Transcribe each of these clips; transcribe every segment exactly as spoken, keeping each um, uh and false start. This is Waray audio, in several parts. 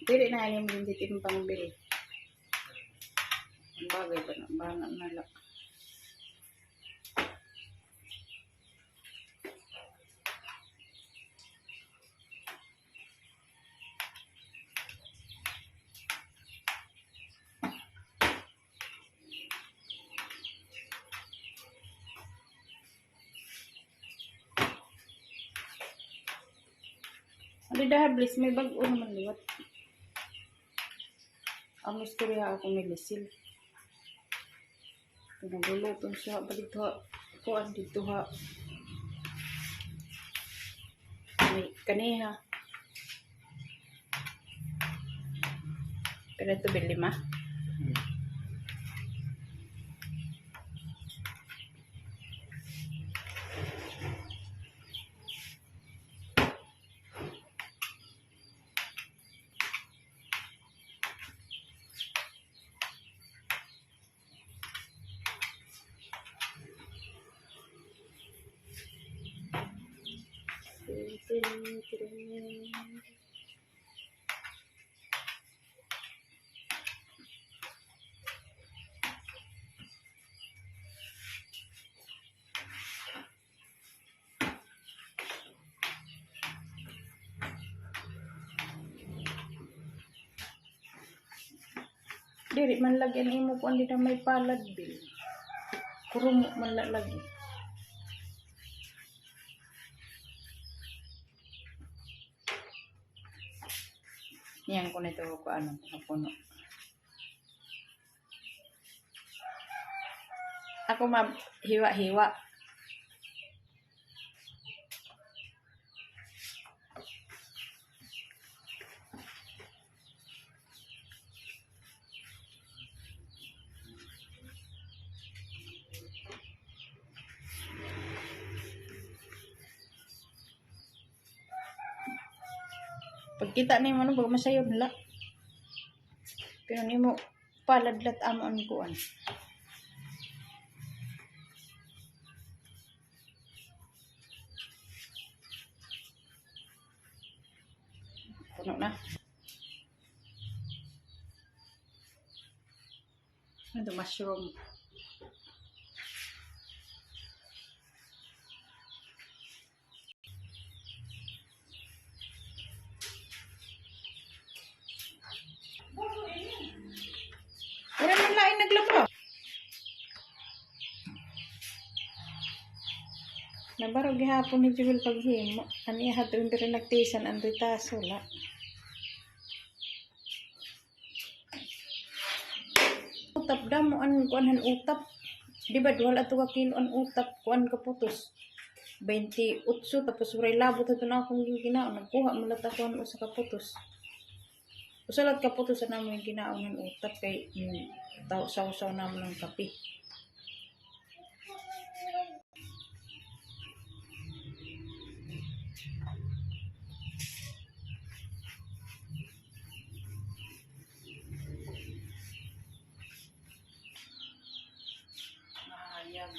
Diri na ini mo gintitimpang, Bil. An bagay ba na, bana na la. Adi daha, Blis, may bag-o naman liwat. An istorya ako ni Lisil. Pinagluluto siya, balik ha, kuan dito ha. May kaniha. Pero ito, Bil, lima. Diri man lagi an imo kuan dida may palad, Bil. Kurumo man la lagi. Yan ko nito ko ano, napuno. Ako, ma'am, hiwa-hiwa. Pagkita nimo, ano, baga masayon la. Pero nimo, palad la it amo an kuan. Puno na. Ano, mushroom. Wala man lain naglaba. Nabaro gihapon ni Jewel paghimo. An iya hadto, pero nagtisan an retaso la. Utap, damo an kuan han utap. Di ba, duha la ato ka kilo an utap, kuan kaputos. Baynte otso, tapos waray labot ato na akon ginkinaon. Nagkuha man la ta kuan usa kaputos. Usa la kaputos an amon ginkinaon han utap kay, mm, taw-, sawsaw namon han kape. Ayan.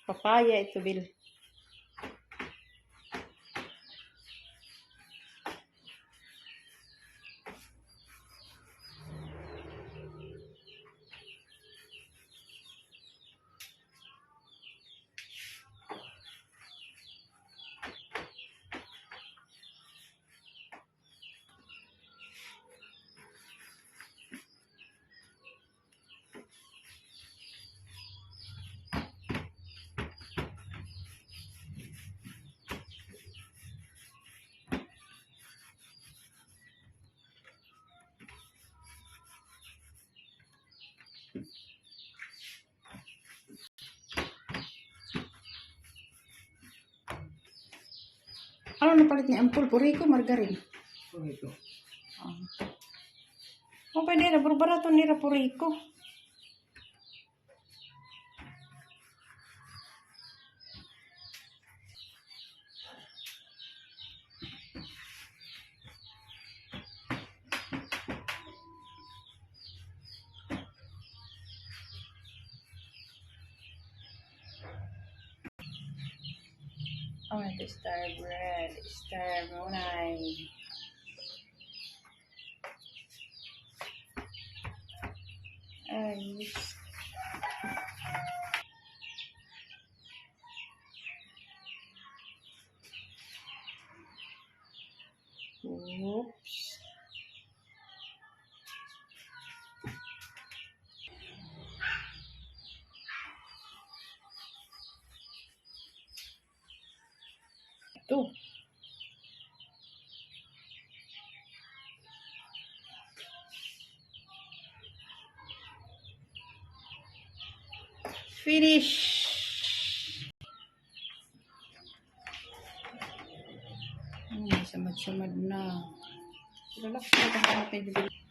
Papaya ito, Bil. Ano napalit niya? An pulpuriko, margarine? Pulpuriko. Ah. O, pwede na, pero barato nira puriko. Oh, ito star bread. Star mo na eh. Ay, oops. Ito. Finish. Hmm, samad-samad na. Relax na, relax na.